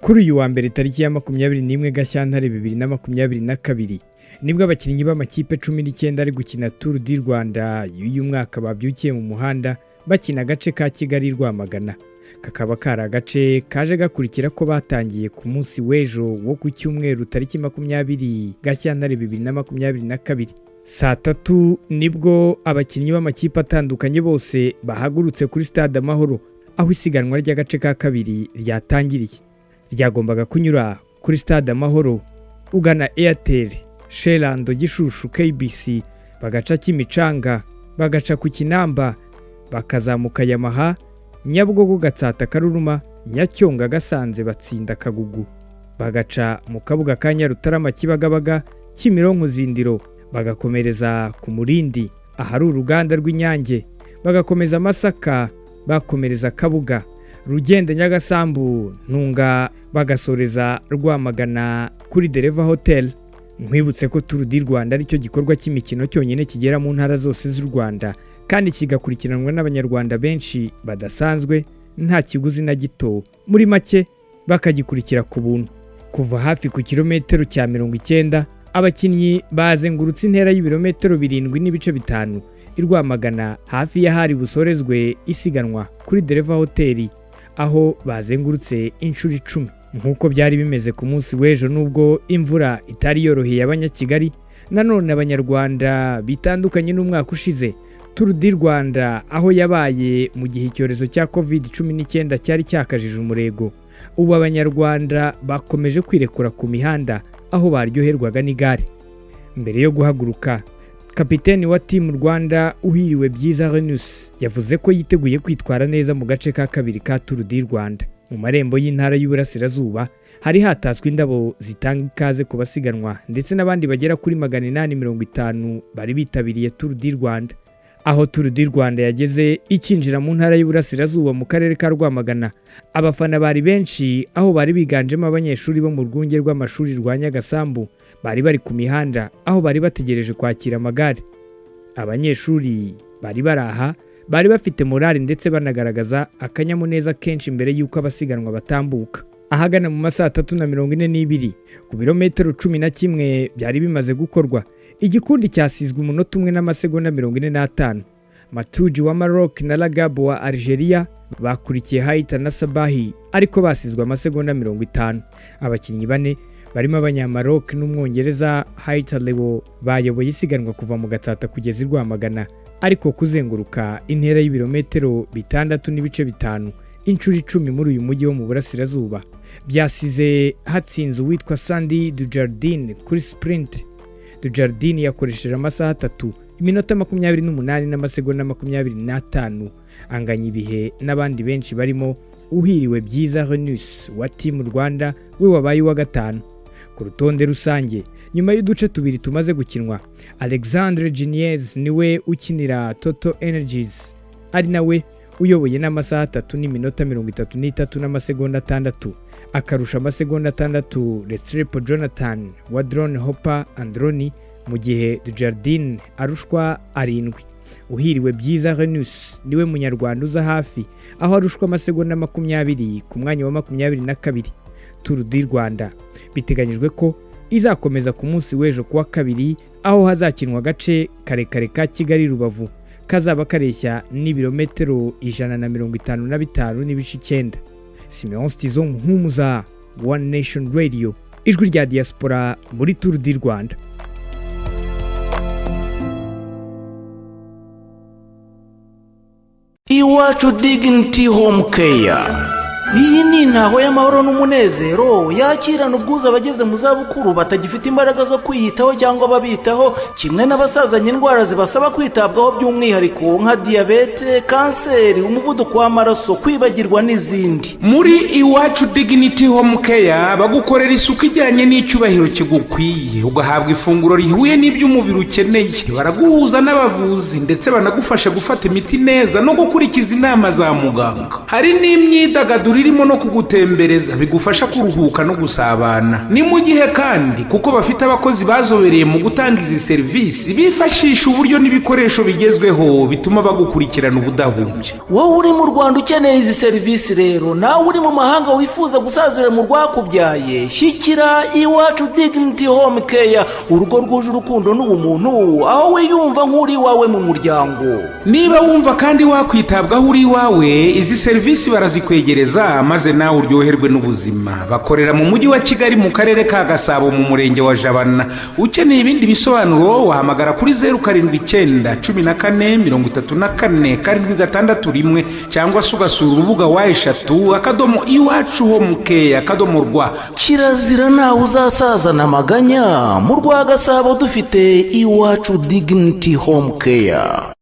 Kuri uyu wa mbere, tariki ya 21 Gashyantare 2022, nibwo abakinnyi b'amakipe 19 ari gukina Tour du Rwanda y'uyu mwaka babyukiye mu muhanda bakina agace ka Kigali Rwamagana, kakaba kari agace kaje gakurikira ko batangiye ku munsi w'ejo wo ku cyumweru, tariki 20 Gashyantare 2022. Saa 3 nibwo abakinnyi b'amakipe atandukanye bose bahagurutse kuri Stade Amahoro, aho isiganwa ry'agace ka kabiri ryatangiriye. Ryagombaga kunyura kuri Stade Amahoro ugana Airtel, Sherando, Gishushu, KBC, bagaca Kimicanga, bagaca ku Kinamba, bakazamuka Yamaha, Nyabugogo, Gatsata, Karuruma, Nyacyonga, Gasanze, batsinda Kagugu, bagaca mu Kabuga ka Nyarutarama, Kibagabaga, Kimironko, Zindiro, bagakomereza ku Murindi ahari uruganda rw'Inyange, bagakomeza Masaka, bakomereza Kabuga, Rugende, Nyagasambu, Ntunga, bagasoreza Rwamagana kuri Dereva Hotel. Nkwibutse ko Tour du Rwanda aricyo gikorwa cy'imikino cyonyine kigera mu ntara zose z'u Rwanda kandi kigakurikiranwa n'Abanyarwanda benshi badasanzwe, nta kiguzi na gito, muri make bakagikurikira ku buntu. Kuva hafi ku kilometero cya 90, abakinnyi bazengurutse intera y'ibirometero 7.5 i Rwamagana, hafi y'ahari busorezwe isiganwa kuri Dereva Hoteli, aho bazengurutse inshuro 10 nk'uko byari bimeze ku munsi w'ejo. Nubwo imvura itari yoroheye Abanyakigali, nanone Abanyarwanda, bitandukanye n'umwaka ushize, Tour du Rwanda aho yabaye mu gihe icyorezo cya Covid-19 cyari cyakajije umurego, ubu Abanyarwanda bakomeje kwirekura ku mihanda aho baryoherwaga n'igare. Mbere yo guhaguruka, kapiteni wa Team Rwanda, Uhiriwe Byiza Renus, yavuze ko yiteguye kwitwara neza mu gace ka kabiri ka Tour du Rwanda. Mu marembo y'Intara y'Uburasirazuba hari hatatswe indabo zitanga ikaze ku basiganwa ndetse n'abandi bagera kuri 850 bari bitabiriye Tour du Rwanda. Aho Tour du Rwanda yageze ikinjira mu Ntara y'Uburasirazuba, mu karere ka Rwamagana, abafana bari benshi, aho bari biganjemo abanyeshuri bo mu Rwunge rw'Amashuri rwa Nyagasambu bari bari ku mihanda, aho bari bategereje kwakira amagare. Abanyeshuri bari bari aha bari bafite morali ndetse banagaragaza akanyamuneza kenshi mbere y'uko abasiganwa batambuka. Ahagana mu ma 3:42, ku birometero 11 byari bimaze gukorwa, igikundi cyasizwe umunota 1 n'amasegonda 45. Matuji wa Maroc na Lagabo wa Algeria bakurikiye Haita na Sabahi, ariko basizwe amasegonda 50. Abakinnyi bane barimo Abanyamaroc n'Umwongereza Haita Leo bayoboye isiganwa kuva mu Gatsata kugeza i Rwamagana, ariko kuzenguruka intera y'ibirometero 6.5 inshuro 10 muri uyu mujyi wo mu burasirazuba byasize hatsinze uwitwa Sandy Dujardin kuri sprint. Dujardin yakoresheje amasaha 3, iminota 28 n'amasegonda 25, anganya ibihe n'abandi benshi barimo Uhiriwe Byiza Renus wa Team Rwanda, we wabaye uwa gatanu. Ku rutonde rusange, nyuma y'uduce tubiri tumaze gukinwa, Alexandre Geniez niwe ukinira Total Energies ari nawe uyoboye n'amasaha 3 n'iminota 33 n'amasegonda 6, akarusha amasegonda 6 Restrepo Jonathan wa Drone Hopper Androni, mu gihe Dujardin arushwa 7. Uhiriwe Byiza Renus niwe Munyarwanda uza hafi, aho arushwa amasegonda 20 ku mwanya wa 22. Tour du Rwanda biteganyijwe ko izakomeza ku munsi w'ejo kuwa kabiri, aho hazakinwa agace karekare ka Kigali Rubavu kazaba kareshya n'ibirometero 155.9. Simeon Stizo Muhumuza, One Nation Radio, ijwi rya diaspora, muri Tour du Rwanda. Iwacu Dignity Home Care, iyi ni intaho y'amahoro n'umunezero yakirana ubwuzu abageze mu zabukuru batagifite imbaraga zo kwiyitaho cyangwa ababitaho, kimwe n'abasazanye indwara zibasaba kwitabwaho by'umwihariko nka diyabete, kanseri, umuvuduko w'amaraso, kwibagirwa n'izindi. Muri Iwacu Dignity Home Care bagukorera isuku ijyanye n'icyubahiro kigukwiye, ugahabwa ifunguro rihuye n'ibyo umubiri ukeneye. Baraguhuza n'abavuzi ndetse banagufasha gufata imiti neza no gukurikiza inama za muganga. Hari n'imyidagaduro. ririmo no kugutembereza bigufasha kuruhuka no gusabana. Ni mu gihe kandi kuko bafite abakozi bazobereye mu gutanga izi serivisi, bifashisha uburyo n'ibikoresho bigezweho bituma bagukurikirana ubudahumbya. Wowe uri mu Rwanda ukeneye izi serivisi rero, nawe uri mu mahanga wifuza gusazira mu rwakubyaye, shyikira Iwacu Dignity Home Care, urugo rwuje urukundo n'ubumuntu, aho wiyumva nk'uri iwawe mu muryango. Niba wumva kandi wakwitabwaho uri iwawe, izi serivisi barazikwegereza maze nawe uryoherwe n'ubuzima. Bakorera mu Mujyi wa Kigali, mu Karere ka Gasabo, mu Murenge wa Jabana. Ukeneye ibindi bisobanuro wahamagara kuri 0791434761, cyangwa se ugasura urubuga www.iwacuhomecare.rw. Kirazira, ntawe uzasazana amaganya. Mu rwa Gasabo dufite Iwacu Dignity Home Care.